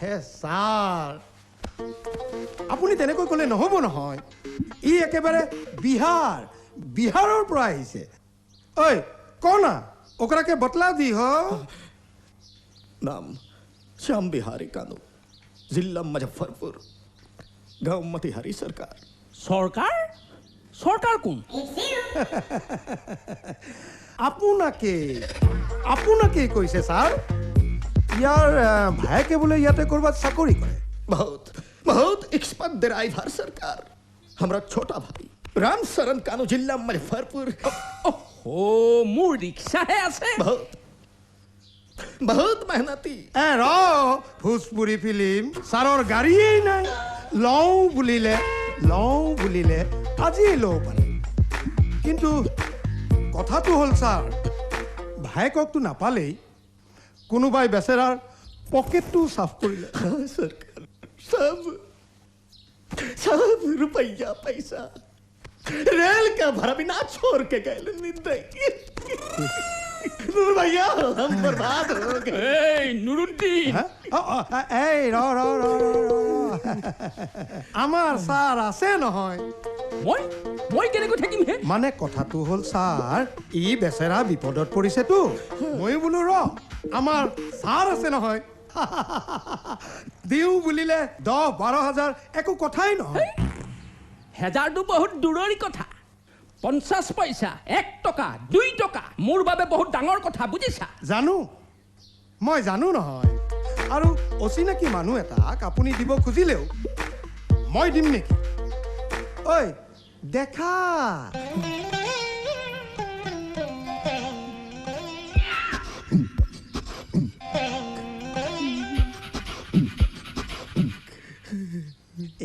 হে ছাৰ, আপুনি তেনেকৈ ক'লে নহ'ব নহয়। ই একেবাৰে বিহাৰৰ পৰা আহিছে। ঐ ক না, ওকৰাকে বতলা দি হ। নাম শ্যাম বিহাৰী কানু, জিলা মুজফ্ফৰপুৰ, গাঁও মতিহাৰী। চৰকাৰ চৰকাৰ চৰকাৰ কোন? আপোনাকে কৈছে ছাৰ। ইয়াৰ ভায়েকে বোলে ইয়াতে ক'ৰবাত চাকৰি কৰে। बहुत बहुत एक्सपर्ट ड्राइवर सरकार। हमारा छोटा भाई राम शरण कानू, जिला मुजफ्फरपुर। অ, মোৰ ৰিক্সাহে আছে। बहुत बहुत मेहनती। এ ৰ, ভোজপুৰী ফিল্ম ছাৰৰ গাড়ীয়েই নাই। লওঁ বুলিলে আজিয়েই ল'ব পাৰে। কিন্তু কথাটো হ'ল ছাৰ, ভায়েককতো নাপালেই, কোনোবাই বেচেৰাৰ পকেটটো চাফ কৰিলে। हाँ सरकार, सब सब रुपया पैसा रेल का भाड़ा भी ना छोड़ के गए। नूर भैया, हम बर्बाद हो गए। এই নুৰুদ্দিন। হা? অ, অ, এই ৰ ৰ ৰ ৰ ৰ ৰ। আমাৰ ছাৰ আছে নহয়। মই কেনেকৈ থাকিম হে? মানে কথাটো হ'ল ছাৰ, ই বেচেৰা বিপদত পৰিছেতো, ময়ো বোলো ৰ, আমাৰ ছাৰ আছে নহয়, দিওঁ বুলিলে 10-12 হাজাৰ একো কথাই নহয়। হেজাৰটো বহুত দূৰৰি কথা, 50 পইচা, 1 টকা, 2 টকা মোৰ বাবে বহুত ডাঙৰ কথা, বুজিছা? জানো, মই জানো নহয়। আৰু অচিনাকি মানুহ এটাক আপুনি দিব খুজিলেও মই দিম নেকি? ঐ দেখা।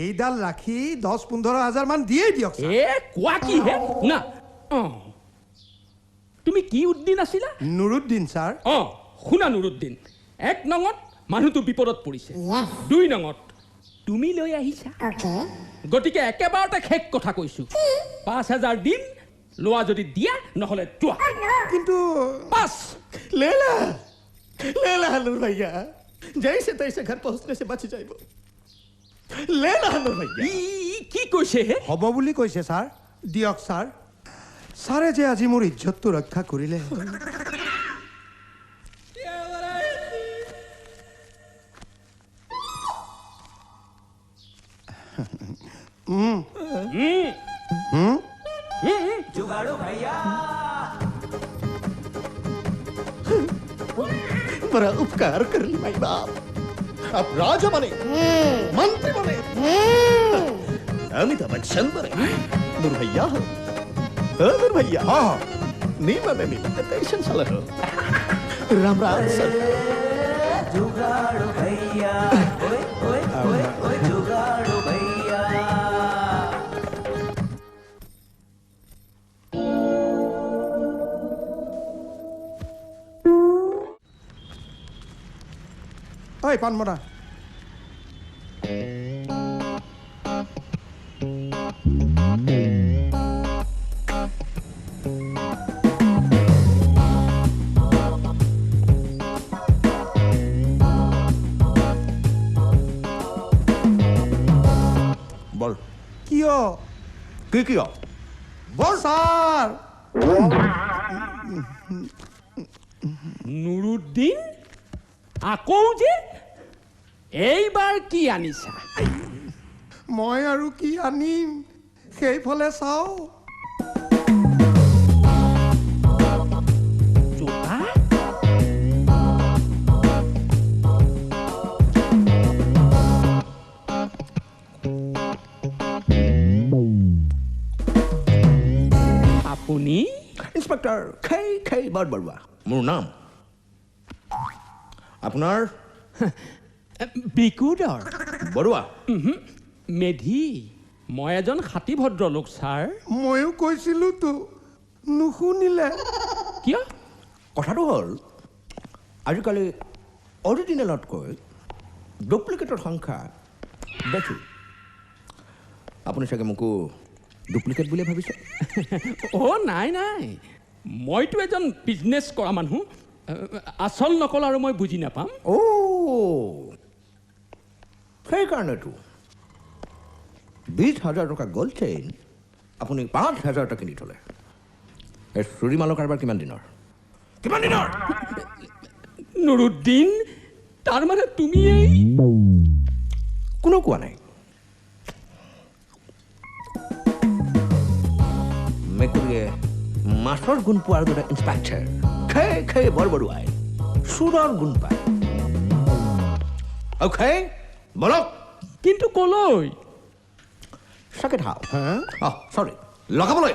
এইডাল ৰাখি 10-15 হাজাৰ মান দিয়েই দিয়ক ছাৰ। এ কোৱা কি হে? শুনা, অঁ, তুমি কি উদ্দিন আছিলা? নুৰুদ্দিন ছাৰ। অঁ, শুনা নুৰুদ্দিন, এক নঙত মানুহটো বিপদত পৰিছে, দুই নঙত তুমি লৈ আহিছা, গতিকে একেবাৰতে শেষ কথা কৈছো, 5 হাজাৰ দিম, লোৱা যদি দিয়া, নহ'লে যোৱা। কিন্তু পাঁচ। ले ला, ले ला नूर भैया, जैसे तैसे घर पहुंचने से बच जाइबो। ले ला नूर भैया। ই কি কৈছে হে? হ'ব বুলি কৈছে ছাৰ, দিয়ক ছাৰ। ছাৰে যে আজি মোৰ ইজ্জতটো ৰক্ষা কৰিলে। बड़ा उपकार कर ली माई बाप। अब राजा बने, मंत्री बने, अमिताभ बच्चन बने। नूर भैया हो, हाँ, नूर भैया। हाँ। नहीं बने, नहीं टेंशन साला हो। राम राम सर। जुगाड़ो भैया, ओए ओए ओए ओए, जुगाड़ो भैया। ঐ পাণমৰা। বল। কিয়? কি কিয়? বল ছাৰ। নুৰুদ্দিন, আকৌ যে এইবাৰ কি আনিছা? মই আৰু কি আনিম, সেইফালে চাওঁ। জোতা? আপুনি? ইন্সপেক্টৰ খাই খাই বৰবৰুৱা মোৰ নাম। আপোনাৰ? বিকুদৰ। বৰুৱা? মেধি। মই এজন খাটি ভদ্ৰলোক ছাৰ। ময়ো কৈছিলোতো, নুশুনিলে। কিয়? কথাটো হ'ল, আজিকালি অৰিজিনেলতকৈ ডুপ্লিকেটৰ সংখ্যা বেছি। আপুনি চাগে মোকো ডুপ্লিকেট বুলিয়ে ভাবিছে। অ' নাই নাই, মইতো এজন বিজনেছ কৰা মানুহ, আচল নকল আৰু মই বুজি নাপাম। অ'। সেইকাৰণেতো 20,000 টকা গ'ল্ড চেইন আপুনি 5,000 টকা কিনি থ'লে। এই চুৰি মালৰ কাৰবাৰ কিমান দিনৰ? কিমান দিনৰ? নুৰুদ্দিন, তাৰমানে তুমি এই কোনো কোৱা নাই। মেকুৰীয়ে মাছৰ গুণ পোৱাৰ দৰে ইন্সপেক্টৰ খে খে বৰবৰুৱাই চোৰৰ গুণ পায়। অ'কে, বলক। কিন্তু কলৈ? চাকেট হাও। অঁ, চৰি, লগাবলৈ।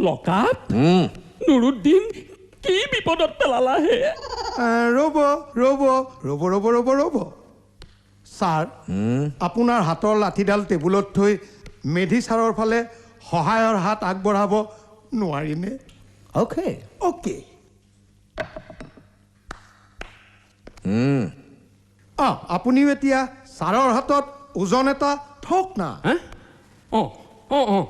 লকাপ? নুৰুদ্দিন, কি বিপদত পেলালা হে? ৰ'ব ৰ'ব ৰ'ব ৰ'ব ৰ'ব ৰ'ব ছাৰ, আপোনাৰ হাতৰ লাঠিডাল টেবুলত থৈ মেধি ছাৰৰ ফালে সহায়ৰ হাত আগবঢ়াব নোৱাৰিনে? Okay okay. অঁ, আপুনিও এতিয়া ছাৰৰ হাতত ওজন এটা থওক না। অঁ অঁ অঁ।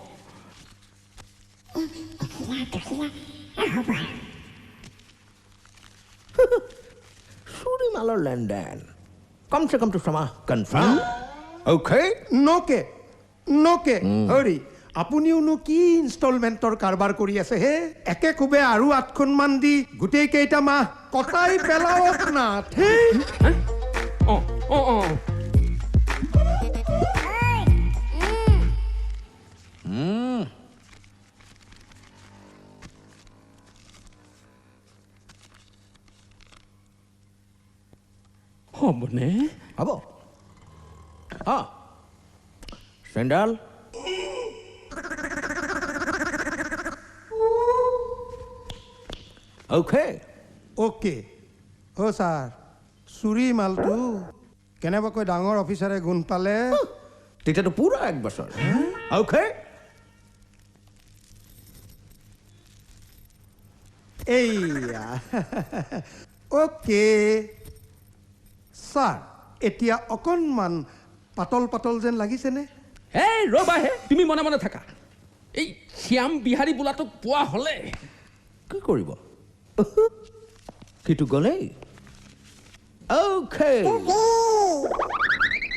চুৰি মালৰ লেনদেন কমচে কমটো ছমাহ কনফাৰ্ম। অ'কে? নকে নকে হৰি, আপুনিওনো কি ইনষ্টলমেণ্টৰ কাৰবাৰ কৰি আছে হে? একে কোবে আৰু 8খনমান দি গোটেই কেইটা মাহ কটাই পেলাওক না। ঠিক। অঁ অঁ অঁ। হ'বনে? হ'ব। অঁ, চেণ্ডাল। Okay okay. অ' ছাৰ, চুৰি মালটো কেনেবাকৈ ডাঙৰ অফিচাৰে গুণ পালে তেতিয়াতো পুৰা 1 বছৰ। অ'কে। এইয়া অ'কে ছাৰ, এতিয়া অকণমান পাতল পাতল যেন লাগিছেনে? এই ৰ'বা হে, তুমি মনে মনে থাকা। এই শ্যাম বিহাৰী বোলাটোক পোৱা হ'লে কি কৰিব? কিন্তু গ'লেই। অ'কে।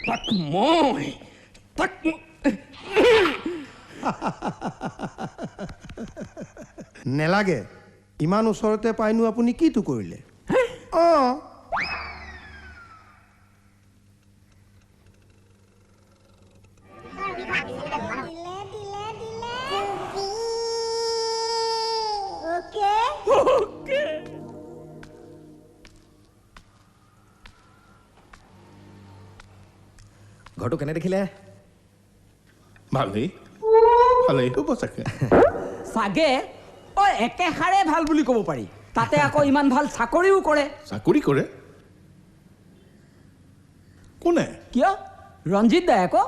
তাক মই তাক নেলাগে, ইমান ওচৰতে পাইনো আপুনি কিটো কৰিলে? অঁ, ঘৰটো কেনে দেখিলে? ভালেই ভালেই হ'ব চাগে। চাগে অ, একেষাৰে ভাল বুলি ক'ব পাৰি। তাতে আকৌ ইমান ভাল চাকৰিও কৰে। চাকৰি কৰে? কোনে? কিয়, ৰঞ্জিত দাই আকৌ।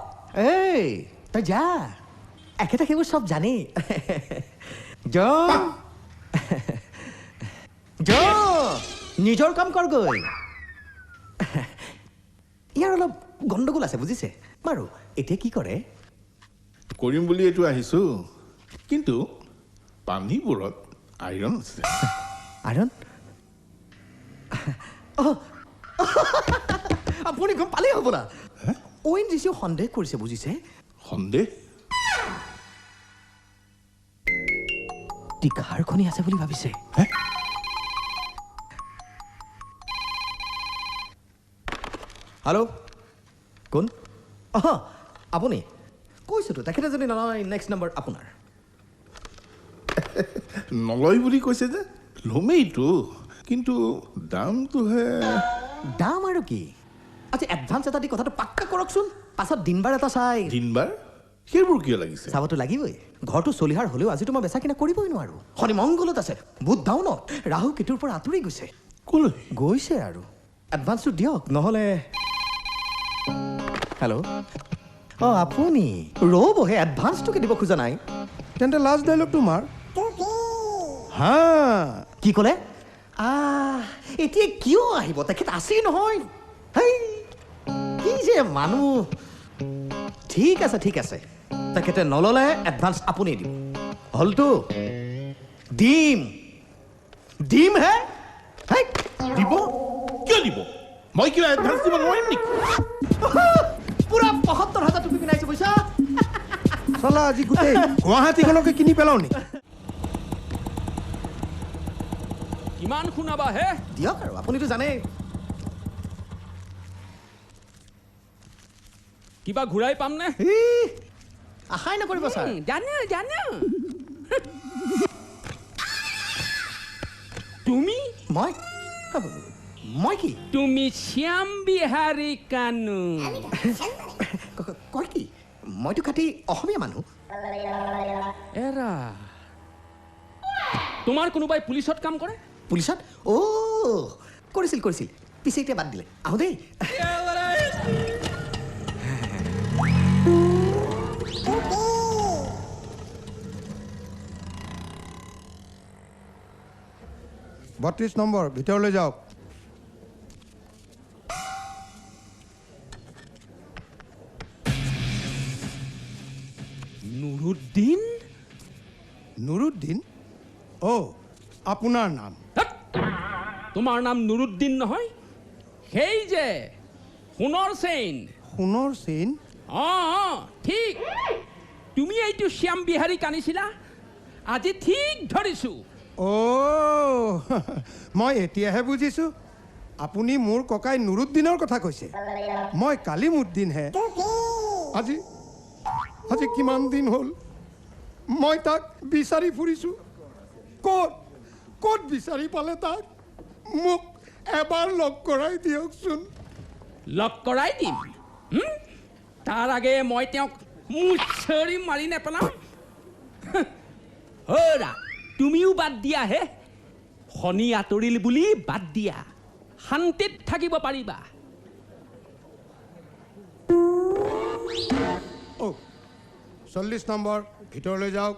এই তই যা, একেটা সেইবোৰ চব জানেই। যা যা, নিজৰ কাম কৰগৈ। ইয়াৰ অলপ গণ্ডগোল আছে বুজিছে। বাৰু এতিয়া কি কৰে? কৰিম বুলি এইটো আহিছোঁ, কিন্তু পানীবোৰত আইৰণ আছে। আইৰণ? আপুনি গম পালেই হ'বলা। অ' এন জি চিও সন্দেহ কৰিছে বুজিছে। সন্দেহ? তীখাৰ খনি আছে বুলি ভাবিছে। হেল্ল', কোন? অঁ, আপুনি কৈছোতো, তেখেতে যদি নলয় নেক্সট নম্বৰ আপোনাৰ। নলয় বুলি কৈছে যে ল'মেইতো, কিন্তু দামটোহে। দাম আৰু কি? আচ্ছা, এডভান্স এটা দি কথাটো পাক্কা কৰকচোন, পাছত দিনবাৰ এটা চাই। দিনবাৰ? সেইবোৰ কিয় লাগিছে? চাবতো লাগিবই। ঘৰটো চলিহাৰ হ'লেও আজিতো মই বেচা কিনা কৰিবই নোৱাৰোঁ। শনি মংগলত আছে, বুধ ডাউনত, ৰাহু কেতুৰ পৰা আঁতৰি গৈছে। ক'লৈ গৈছে? আৰু এডভান্সটো দিয়ক, নহ'লে। হেল্ল', অঁ আপুনি ৰ'বহে, এডভান্সটোকে দিব খোজা নাই। তেন্তে লাষ্ট ডাইলগটো মাৰ। হা, কি ক'লে? এতিয়া কিয় আহিব, তেখেত আছেই নহয়। হেই, কি যে মানুহ। ঠিক আছে ঠিক আছে, তেখেতে নল'লে এডভান্স আপুনি দিব। হ'লতো দিম দিম হে। দিব? কিয় দিব? মই কিবা এডভান্স দিব নোৱাৰিম নেকি? চলা আজি গোটেই গুৱাহাটীখনকে কিনি পেলাওঁ নেকি? কিমান শুনাবা হে? দিয়ক আৰু, আপুনিতো জানেই। কিবা ঘূৰাই পামনে? আশাই নকৰিব ছাৰ। জানো জানো। তুমি? মই? মই কি? তুমি শ্যাম বিহাৰী কানু। কয় কি, মইতো খাটি অসমীয়া মানুহ। এৰা, তোমাৰ কোনোবাই পুলিচত কাম কৰে? পুলিচত? অ' কৰিছিল কৰিছিল, পিছে এতিয়া বাদ দিলে। আহোঁ দেই। বত্ৰিশ নম্বৰ ভিতৰলৈ যাওক। নুৰুদ্দিন? নুৰুদ্দিন? অ' আপোনাৰ নাম? তোমাৰ নাম নুৰুদ্দিন নহয়? সেই যে সোণৰ চেইন। সোণৰ চেইন? অঁ অঁ, ঠিক। তুমি এইটো শ্যাম বিহাৰীক আনিছিলা, আজি ঠিক ধৰিছোঁ। অ' মই এতিয়াহে বুজিছোঁ, আপুনি মোৰ ককাই নুৰুদ্দিনৰ কথা কৈছে। মই কালিমুদ্দিনহে। আজি আজি কিমান দিন হ'ল মই তাক বিচাৰি ফুৰিছোঁ। ক'ত ক'ত বিচাৰি পালে তাক? মোক এবাৰ লগ কৰাই দিয়কচোন। লগ কৰাই দিম, তাৰ আগে মই তেওঁক মুচৰি মাৰি নেপেলাম। হৰা, তুমিও বাদ দিয়া হে। শনি আঁতৰিল বুলি বাদ দিয়া, শান্তিত থাকিব পাৰিবা। অ' 40 নম্বৰ ভিতৰলৈ যাওক।